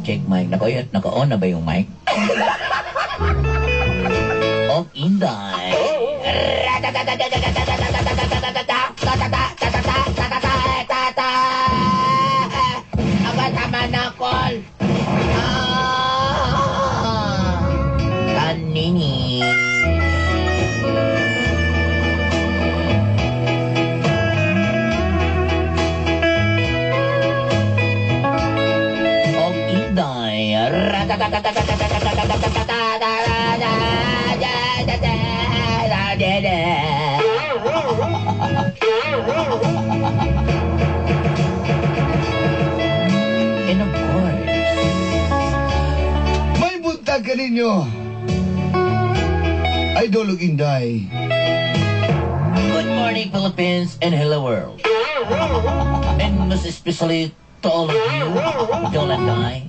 Check mic. Naka-on na ba yung mic? Og Inday. Aba, tama na, call. Ah, kanini. Og Inday. And of course, May buntag ka ninyo. Idol ug Inday. Good morning, Philippines, and hello world. And most especially to all of you, Dol and I,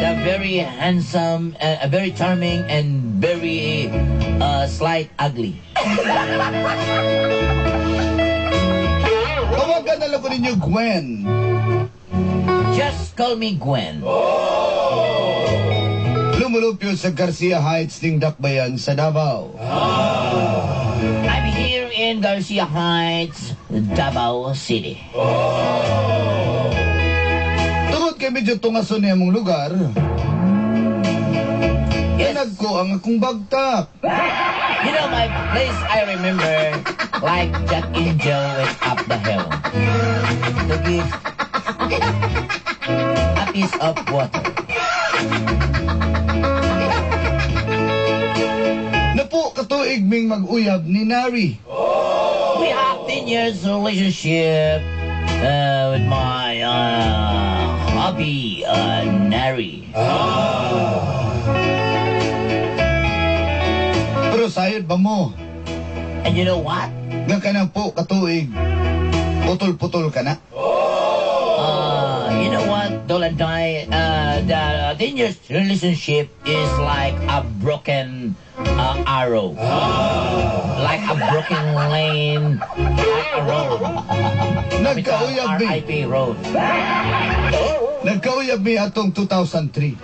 the very handsome, very charming, and very slight ugly. Tawagan na lang ko ninyo Gwen. Just call me Gwen. Lumulupyo sa Garcia Heights ning Dakbayan sa Davao. I'm here in Garcia Heights, Davao City. Tungod kay medyo tungason niya mong lugar, Yes. nagko ang akong bagtak. You know, my place I remember, like Jack Angel went up the hill to give a piece of water. Napo katuig ming mag-uyab ni Nari. We have 10 years relationship with my hubby, Nari. Pero sayod ba mo? And you know what? Nga ka na po katuig. Putol-putol ka na. You know what, Dolanday? The 10 years relationship is like a broken arrow. Like a broken lane, like a road. Nagkauyab mi. RIP road. Nagkauyab mi atong 2003.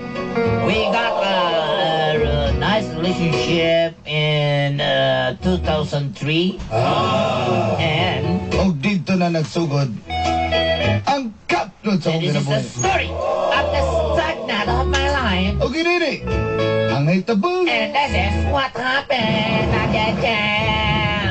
We got a nice relationship in 2003. And Og didto na nagsugod ang kapnod sa and akong this is the kinabuhi. Story of the stagnant of my life. Og inini, ang hitabo. And this is what happened. Ah, yeah, yeah.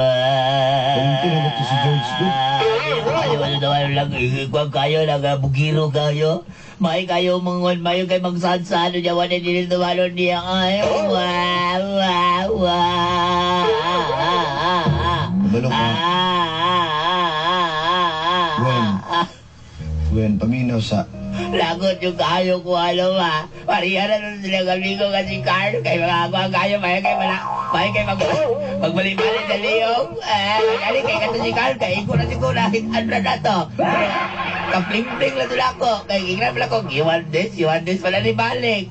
Ano to si George Good? Ano kayo, nagabugiro kayo. May kayo mangon, mayo kay magsansano niya, wala din tumalo niya. Ay, wah, wah, wah. Kabalo ka. Gwen. Gwen, paminaw sa. Lagot yung kayo ko, ano ba? Pariya na nun sila amigo kasi Carl, kay mga ako ang kayo, may kay mala, may kay mag, magbalik-balik sa liyong. Eh, kali kay kato si Carl, kay iko na siguro, ano na to. Kapling-pling lang sila ako, kay ingnan pala ko, you want this, you want this, wala ni balik.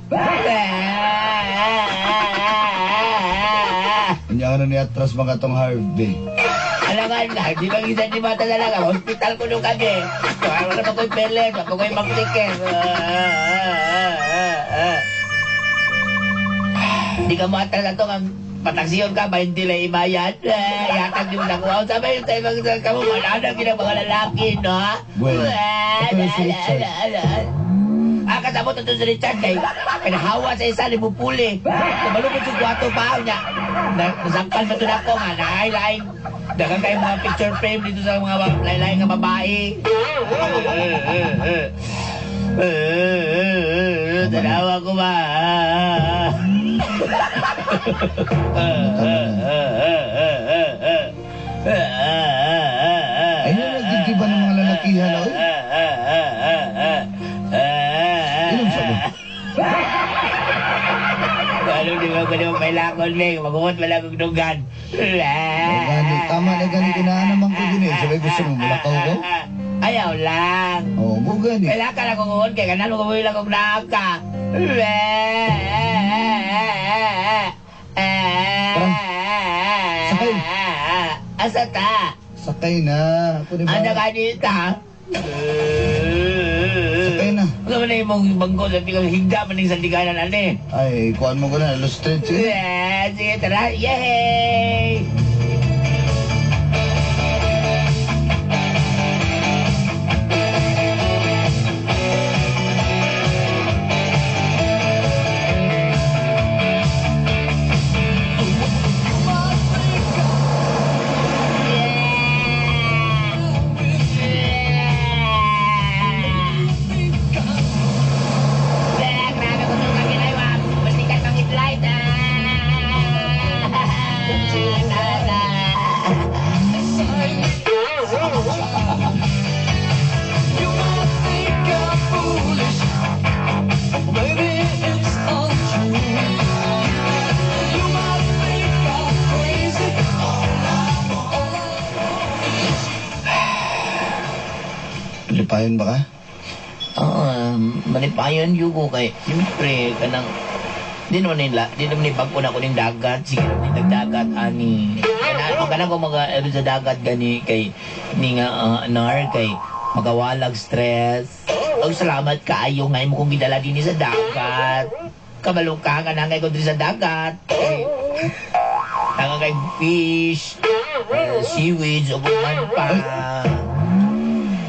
Kanya ka na ni atras mga tong Harvey. Alangan na, di ba isa di bata talaga, hospital ko nung kami. So, wala pa ko'y pele, wala pa ko'y magtiket. Di ka matras na to, ang pataksiyon ka, ba hindi lang ibayad? Eh, yatag yung nakuha. Sabi yung tayo mag kamo, wala na ginang mga lalaki, no? Gwen, ito na si Richard. Ah, kasama to si Richard kay pinahawa sa isa ni Bupuli. Tumalupot sa kwarto pa niya. Nasangkal ba ito na ako nga, naay laing Daghang kayo mga picture frame dito sa mga laylay nga babae. Tanawa ko ba? Ayun, nagkikiba ng mga lalakihan, oy. Inom sa ba? Ano, di ba ko naman may lakon, Meng? Magumot wala kong dugan. Gani, tama na gani, kinaan naman ko din eh. Sabay gusto mo, mulakaw ko? Ayaw lang. Oo, mo gani. Wala ka na kung uon, kaya kanan mo kumuhila kong naaka. Sakay. Asa ta? Sakay na. Ako di ba? Ano ka dito? Sakay na. Ano man na imong bangko sa tigang higda man ning sandiganan ani. Ay, kuhaan mo ko na. Illustrate sige. Eh, sige, tara. Yay! Grabe ko itong kaginaywa. Balikan pang itlay. You might think I'm foolish, maybe it's untrue. You might think I'm crazy. All I want. Lipayon ba ka? Oo, malipayon yugo kay siyempre kanang di naman nila, di naman ni bago na ko ning dagat, sige naman ning dagat ani. Kana kana ko mga sa dagat gani kay ni nga nar kay magawalag stress. Og salamat kaayo nga imo kong gidala dinhi sa dagat. Kabalo ka nga nangay ko diri sa dagat. Kay nangay kay fish, seaweeds ug uban pa.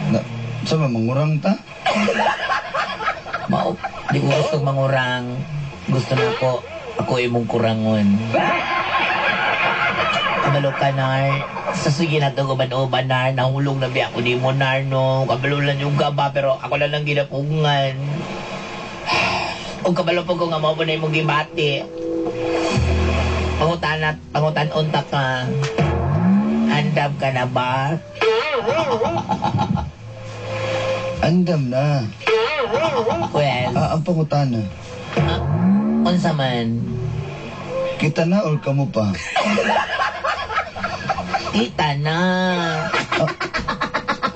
Na, sa mangurang ta? Mao, di ko gusto mangurang. Gusto na ako, ako imong kurangon. Kabalo ka, Nar. Sa sige na ito, uban-uban, Nar. Nahulog na biya ako ni mo, Nar, no. Kabalo lang yung gaba, pero ako lang lang ginapungan. O kabalo po ko nga mao po na imong gibati. Pangutan at pangutan unta ka. Andam ka na ba? Andam na. Well, Ah, ang pangutana. ah, unsa man. Kita na or kamo pa? Kita na.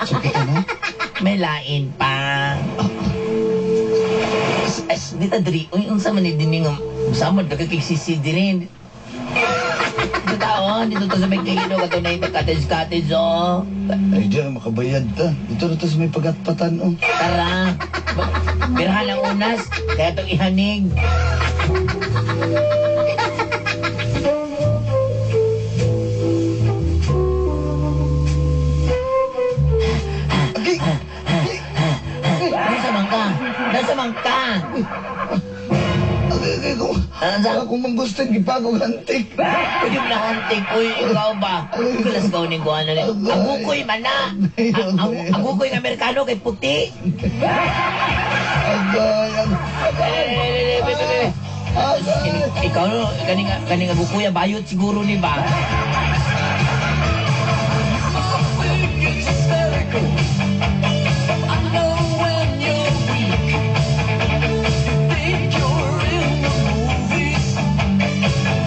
So, kita na? May lain pa. As, di ta diri. Uy, unsa man ni dinhi nga samod ka kay sisi diri. Dito ta oh, dito ta sa may kilo kato na yung cottage cottage oh. Ay, diyan, makabayad ta. Dito na to sa may pagatpatan, oh. Tara. Birhan ang unas, kaya itong ihanig. Okay! Nasa man ka? Nasa man ka? Okay, okay, kung... Ano Kung mangustin, gipagog antik. Pwede mo na hantik. Uy, ikaw ba? Kulas ka uning kuha na rin. Ang bukoy man na. Ang bukoy ng Amerikano kay puti. Agay, agay. Eh, Agay. Ikaw no, kaning kaning bukoy bayot siguro ni ba? Think it's hysterical. I know when you're weak. You think you're in the movies.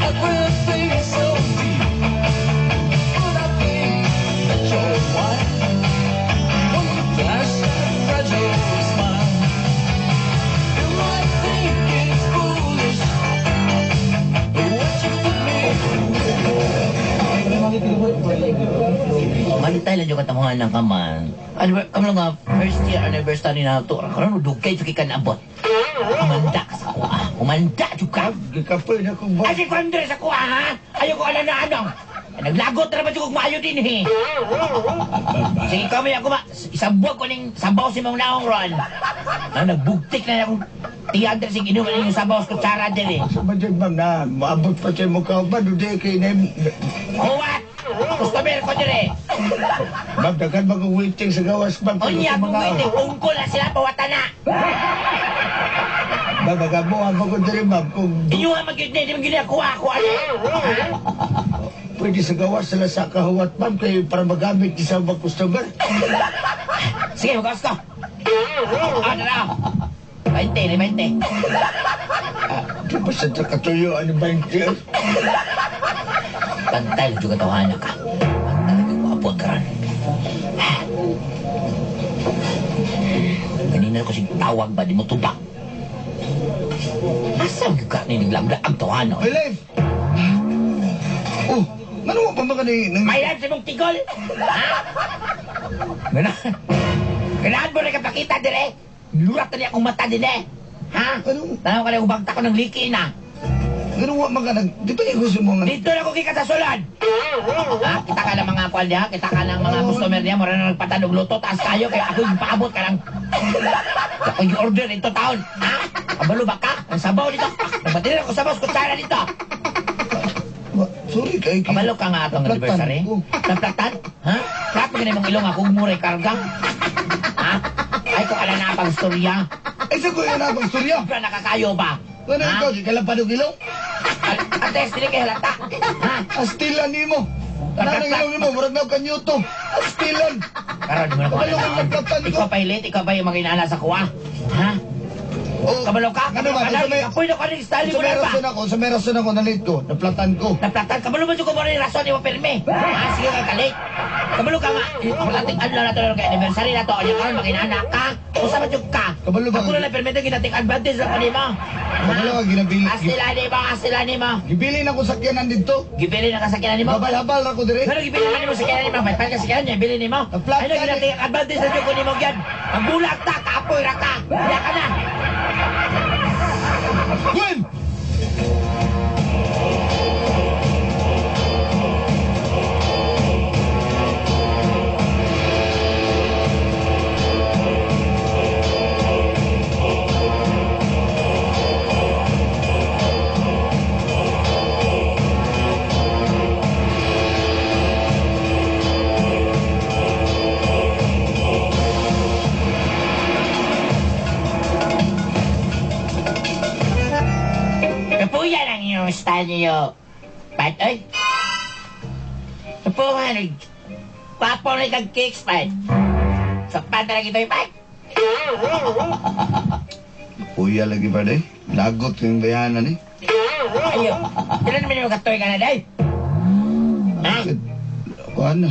Everything's so deep. But I think that you're wild. When you flash that fragile smile. You might think it's foolish. What you put me Mantay lang yung katamuhan ng kaman. Ano ba, kamo lang nga, first year anniversary na ito. Karon dugay jud kay kanabot. Umanda ka sa kuha. Umanda jud ka. Gikapoy na kong ba? Ay, si Kwandre sa kuha, ha? Ayaw ko ala na anong. Naglagot na naman yung maayo din, eh. Sige, kami ako ba? Isang buwag ko ning sabaw si mong naong ron. Ah, nagbugtik na akong tiyadre sig inuman yung sabaw sa kutsara din, eh. Sa ba dyan, ma'am, na maabot pa siya mukha ba? Dude, kay na... Huwat! Customer ko dire. Ma'am, daghan ba kong waiting sa gawas, ma'am? Unya Kung kung waiting, ungkol na sila pawata na. Ma'am, magabuha ba ko diri, ma'am? Kung Inyo nga magyud ni, di man gyud ako ako ano. Ha? pwede sa gawas sila sa kahuwat, ma'am, kay para magamit sa mga customer. Sige, magawas ko. Ah, na. 20, ni 20. Di ba sa katuyo, ano ba yung Pantay juga tawanan ka. Pantay ko abot karon. Kanina ko sig tawag ba di mo tubak. Asa gyud ka ni naglamda ang tawanan? My life! Oh, ngano pa man ka ni... May life sa mong tigol. Ha? Gana. Ganahan mo rin ka pakita dire. Lurat na niya akong mata din eh. Ha? Ano? Tanaw ka na ubang ko ng liki na. Ngano wa man ka nag... Di ba yung gusto mo nga... Dito na ko gikan sa sulod. Ha? Kita ka ng mga kwan niya, kita ka ng mga customer niya, mura na nagpatanog luto, taas kayo, kaya ako yung paabot ka lang. Ako yung order dito taon. Ha? Kabalo ba ka? Ang sabaw dito. Nagbatili ako sabaw sa kutsara dito. Sorry kay... Kabalo ka nga atong Naplatan anniversary. ko. Naplatan? Ha? Plat mo ganun mong ilong akong muray karga. Ha? Ay, ko ala na pang storya. Ay, sa ko yun na pang storya. Sobra nakakayo ba? Ano Ha? ikaw? Di ka lang panog ilong? Ate, dili kay halata. Ha? Astilan nimo. Nanang ilong nimo, murag na kanyuto. Astilan. Karon mo na ko Kabalo kang naplatan ko. Ikaw pa ikaw pa yung mga inana sa kuha. Ha? Oh, Kabalo ka? Ano ba? Sa may, Kapoy na ko rin style sa mo may na ba? rason ako, sa may rason ako, nalit ko, naplatan ko. Naplatan, kabalo mo ko mo rin rason ni mo pirmi. Ha? Sige ka kalit. Kabalo ka nga. Ang adlaw na to kay anniversary na to. Anya karon makinana ka. Usa man jud ka. Kabalo ba Ako na lang pirmi ginatik advantage ako nimo. Kabalo ka, ginabili. Astila nimo, astila nimo. Gibili na ko sakyanan dito. Gibili na ka sakyanan nimo. Habal-habal na ko dire. Pero gibili man nimo sakyanan nimo, may ka sakyanan niya, bili nimo. Naplatan Ano ginatik advantage na jud ko nimo gyud. Ang bulag ta, kapoy ra ka. Ya ka na. Gwen! Kapuya lang yung style niyo. Pat, oy. Kapuha, nag... Papo na kag cakes, pat. Sakpan na lang ito, pat. Kuya lagi pa day. Lagot yung bayanan eh. Ayo. Ilan naman yung katoy ka na, day? Ha? Ano?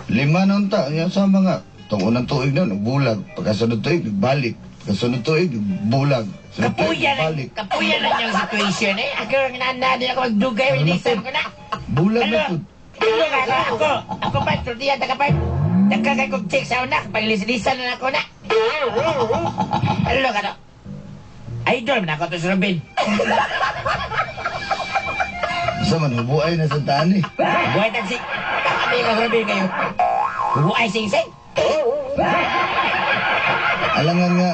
5 na unta. Yan sa mga. Itong unang tuig na, nagbulag. Pagkasunod tuig, nagbalik. Pagkasunod tuig, bulag. Kapuya lang, kapuya lang yung situation eh. Ako ang nana, di ako magdugay, inisan ko na. Bulag na Ano? po. Ano ka ako? Ako, ako pa, tortilla, taga pa. Nagkakay kong check sa una, paglisan na ako na. Ano ka to? Idol man ako to si Robin. Sa man, hubuay na sa taan eh. Buhay taxi. Kami ka Robin kayo. Buhay sing-sing. Alangan nga,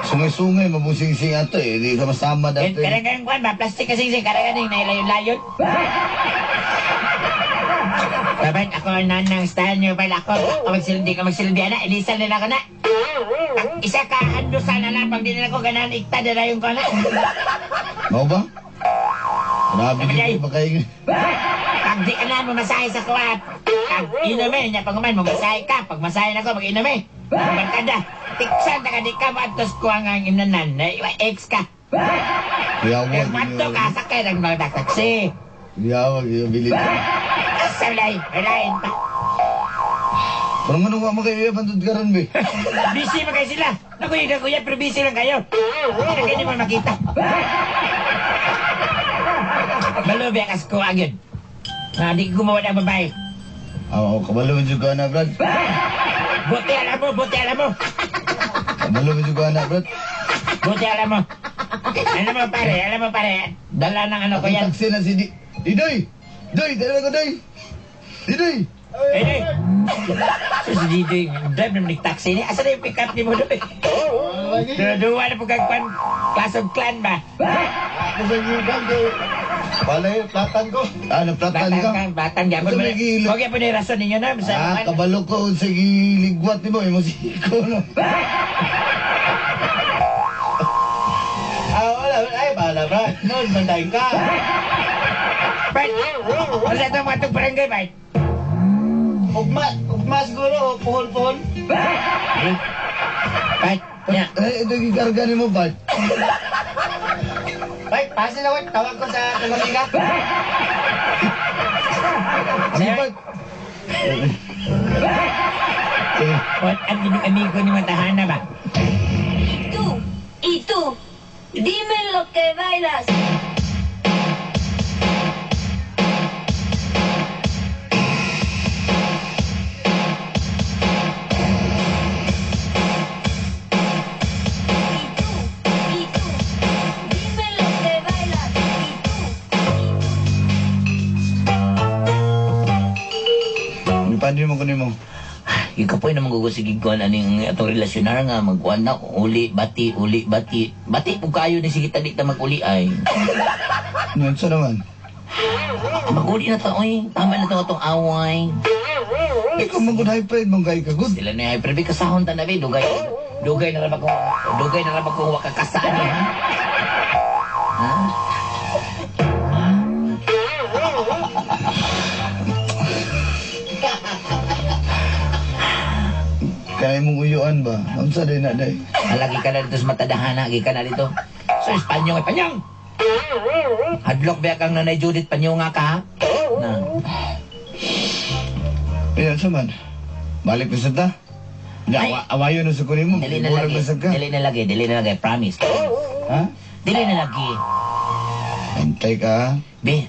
sungay-sungay, mabusing-sing ato eh. Di ka masama dati. Karang karang kwan ba? Plastic ka sing-sing. Karang karang nailayon-layon. Baban, ako nanang style niyo. Baban, ako. Ako magsilbi ka magsilbi, ana. Ilisan nila ko na. Ang isa ka, ando sana na. Pag di nila ko ganahan, ikta na yung ko na. Mau ba? Grabe din ba kayo? Pag di ka na mamasahe sa kuwat, pag inumin niya, pag uman, mamasahe ka. Pag masahe na ko, mag inumin. Barkada, tiksan na ka di ka, matos ko ang ang imnanan. Na, ex ka. Kuyawag. Pero ka, sakay ng mga taksi. Kuyawag, yung bilit. Asa wala, wala pa. Parang ano nga makayo pantod karon be. Busy pa kayo sila. Naku, yun kuya, pero busy lang kayo. Hindi na kayo mo makita. Malubi ang asko agad. Na, di ko gumawa ng babae. Oo, kabalo mo juga na, Brad. Buti alam mo, buti alam mo. Kabalo mo juga na, Brad. Buti alam mo. Alam mo pare, alam mo pare. Dala ng ano ko yan. Taxi na si Didoy! Doy, dala ko, Doy! Didoy! Eh, eh. So, si Didoy, drive naman ng taxi niya. Asa na yung pick up ni mo, Doy? Duwa na po kag kwan, Clash of Clan ba? Ako sa iyo, kay Balay, platan ko. Ah, naplatan Batan ka? ka, batan gyapon. Ito may gilo. Okay po ni rason ninyo na. Sa, Ah, kabalo ko sa giligwat nimo imo siko no. Ah, wala, ay, bahala, Brad. Noon, bandahin ka. Bart, ano sa itong mga itong barangay, Bart? Ugma, ugma siguro, o puhol-puhol. Eh? Bart, nya. Eh, ito gikarga nimo Bart. Ay, pasin na, wait. Tawag ko sa kalamiga. Sige Bart. Eh, What ang gining amigo ni Matahana ba? Tú y tú, dime lo que bailas. Y tú, dime lo que bailas. Y tú, y tú. Ipandi mo ko nimo. Ikapoy naman gugusigig ko aning atong relasyonar nga magkuan na uli bati uli bati bati pug kayo ni sige tadi ta maguli ay Unsa naman? maguli na ta oy tama na to atong away Ikaw man gud high pride mong kay ka good. sila na ay prebe kasahon ta na be dugay dugay na ra ba ko dugay na ra ba ko wa kakasaan ni ha ha. Kaya mong uyuan ba? Unsa day na day? Alagi ka na dito sa matadahana, agi ka na dito. So, Espanyong, Espanyong! Hadlok ba kang Nanay Judith, panyunga ka, ha? Na. Eh, unsa man? Balik na sa ta. Ya, Ay. awayo na sa kunin mo. Dili na Bulag lagi. na sa ka. Dili na lagi, dili na lagi, promise. Ha? Dili na lagi. Antay ka ha? Be,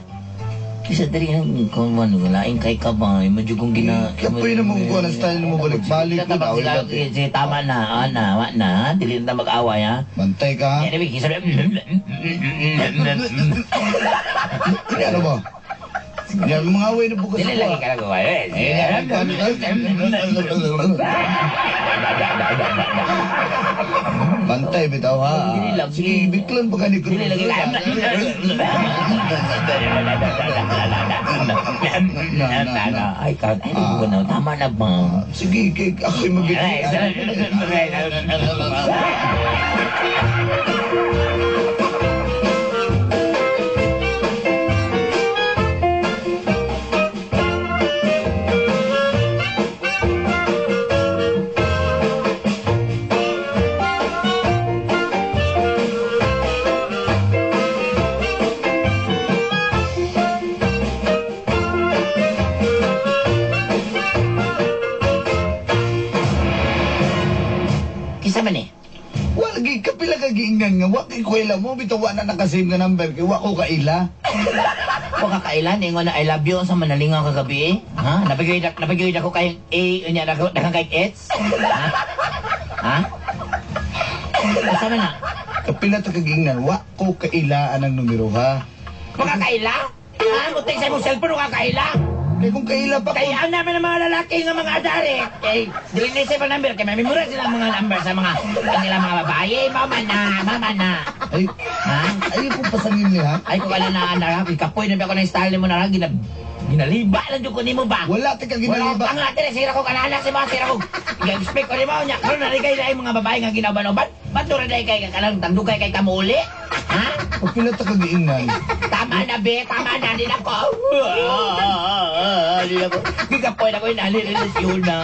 kisa diri ang kung ano, laing kay ka ba, imo jud kong gina... Kapoy na mo kung anong style mo balik-balik ko, Tabang away sila, dati. sige, tama na, ah, na, wa na, ha? Dili na ta mag-away, ha? Bantay ka ha? Anyway, kisa Ano ba? Yan, mga away na bukas Dili lagi ka nagawa. Eh, Bantay bitaw ha. Dili lagi. Sige, biklan pa ka ni Dili lagi ka. Ay, ka, ay, ko na. Tama na ba? Sige, kay ako'y mabigyan. Kisa man eh. Wala gi kapila ka giingnan nga wa kay kuwela mo bitaw wa na nakasave nga number kay wa ko kaila. Wa ka kailan ingon na I love you sa manalingaw kagabi eh. Ha? Napagyoy napagyoy ako kay A unya nako daghang kay H. Ha? Ha? Asa man na? Kapila ta ka giingnan wa ko kaila anang numero ha. Wa ka kaila? Ha? Muting sa imong cellphone wa ka kaila? Kay kung kaila pa ko. Kaya ang namin ng mga lalaki nga mga adare. Kay dili na sa number kay may memorize sila ang mga number sa mga kanila mga babae. Mama na, mama na. Ay, Ha? ay ko pasangin ni ha. Ay ko kala na na kapoy na ba ako ng style mo na gina ginaliba lang jud ko nimo ba? Wala ta ka Wala ginaliba. ang ate sira ko kanala si mga sira ko. Ga-expect ko nimo nya karon na kay laing mga babae nga ginaban-uban. Bato ra day kay kanang tandugay kay kamuli. Ha? Kapila ta ka giingnan. Tama na be, tama na din ako. Di ako. Gikapoy na ko inali relasyon na.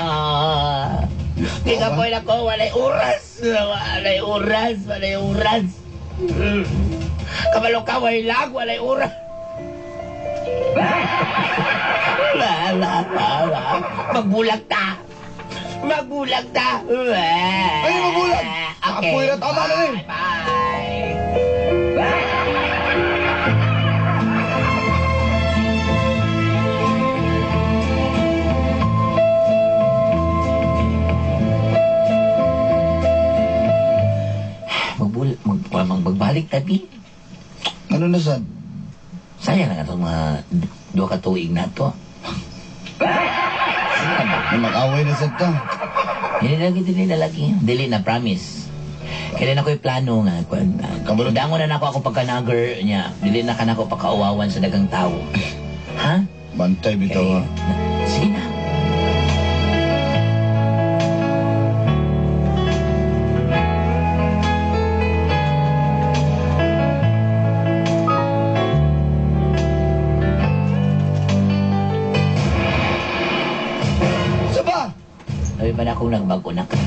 Gikapoy na ko walay oras. Walay oras, walay oras. Kabalo ka, walay lag, walay oras. La, la, la, la. Magbulag ta. Magbulag ta. Ay, mabulag! Okay. Apoy na, tama na eh. Bye. Bye. Magbul mag, mag, magbalik tabi. Ano na sad? Sayang na itong mga duha ka tuig na to. Mag-away na sad ta. Dili lagi, dili na lagi. Dili na, promise. Kaya Kailan ako yung plano nga. Kuan, Kabalo. Dangon na nako ako pagka-nagger niya. Dili na ka nako pagkauwawan sa dagang tao. Ha? Bantay bitaw Kay, ha. sige na. Saba! Sabi ba na akong nagbago na ka?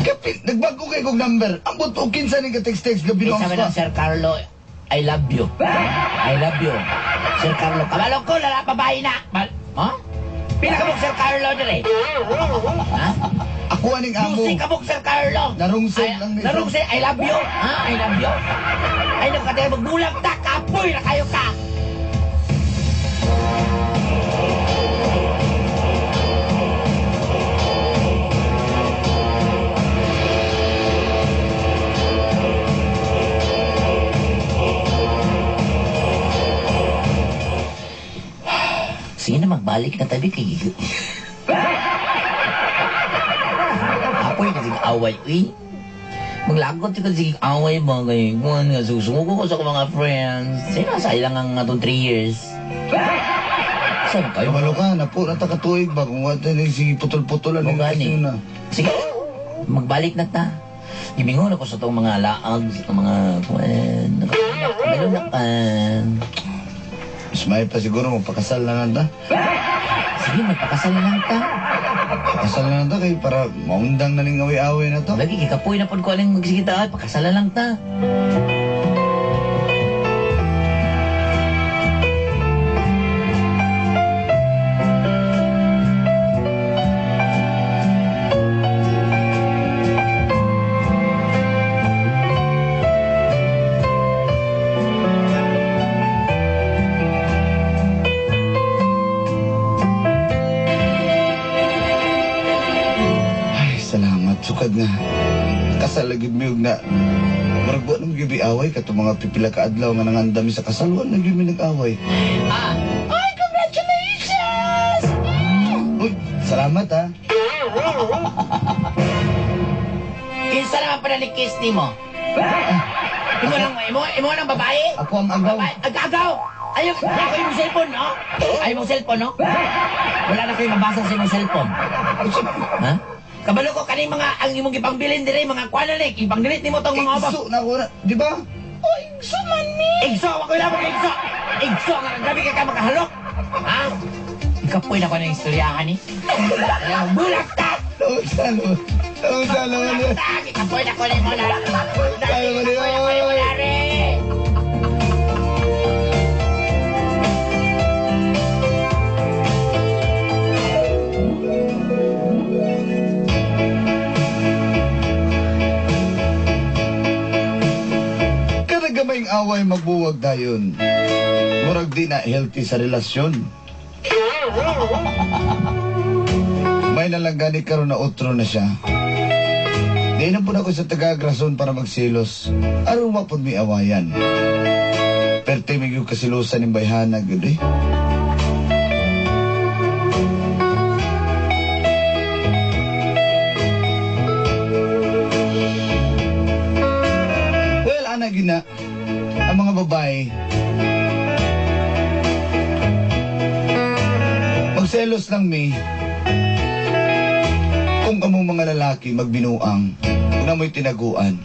Kapit, nagbago kay kong number. Ambot og kinsa ning ka-text-text gabi Isa no man lang, Sir Carlo, I love you. I love you. Sir Carlo, kabalo ko, lala, babae na. Ha? Pila ka Sir Carlo, dire? Ha? Ako aning amo. Lucy ka Sir Carlo. Narungsen Ay, lang ni- Narungsen, I love you. Ha? I love you. Ay, naku, katay, magbulag ta, kapoy na kayo ka. Sige na, magbalik na tabi kay. Apoy na sige away, uy. Maglagot ko sige away ba kay kuan nga susuko ko sa akong mga friends. Sino sa ilang ang atong 3 years. Saan kayo? Kabalo ka, napo na ta katuig ba kung wala ni sige putol-putolan Mo ning gani. relasyon na. Sige, magbalik na ta. Gimingon ako sa itong mga laag, sa itong mga kuan. Kabalo na ka. Mas may pa siguro magpakasal na lang ta. Sige, magpakasal na lang ta. Pakasal na lang ta kay para maundang na ning away-away na to. Lagi, kikapoy na pod ko aling magsige ta. Pakasal na lang ta. Ay, salamat. Sukad nga. Kasal lagi miyog na. Murag wa naman gyud away kato mga pipila ka adlaw nga nangandami sa kasal wa na gyud mi nag-away. Ah! Ay, congratulations! Uy, salamat ha. Kinsa naman pala ni kiss ni mo? Imo nang babae? Ako ang agaw. Babae, agaw! Ayaw, ako yung cellphone, no? Ayaw mong cellphone, no? Wala na kayo mabasa sa imong cellphone. Ha? Kabalo ko kaning mga ang imong gipangbilin dire mga kuan na ni, ipang-delete nimo tong mga obas. Igso na ako na, di ba? Oh, igso man ni. Igso, wa ko labot igso. Igso nga grabe ka ka makahalok. Ha? Ikapoy na ko ng istoryahan ni. Bulak ta! Nausa naman. Nausa naman. Bulak ta! Ikapoy na ko ni mo na. Ikapoy na ko ni mo na re. Kanagamayng away magbuwag dayon. Murag di na healthy sa relasyon. May nalanggani karon na otro na siya. Di na po na ako sa tagagrason para magsilos. Aron wa pod mi awayan. Perte mi gyud kasilusan ning bayhana gyud eh. Well, ana gina, ang mga babae, magselos lang mi. Kung kamo mga lalaki magbinuang, una mo'y tinaguan.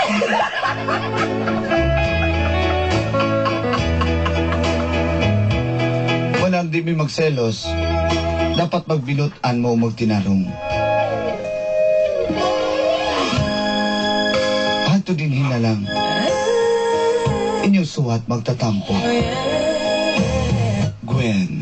Walang di mi magselos, dapat magbinutan mo o magtinarong. Ato din hinalang. Inyong suwat magtatampo. Gwen.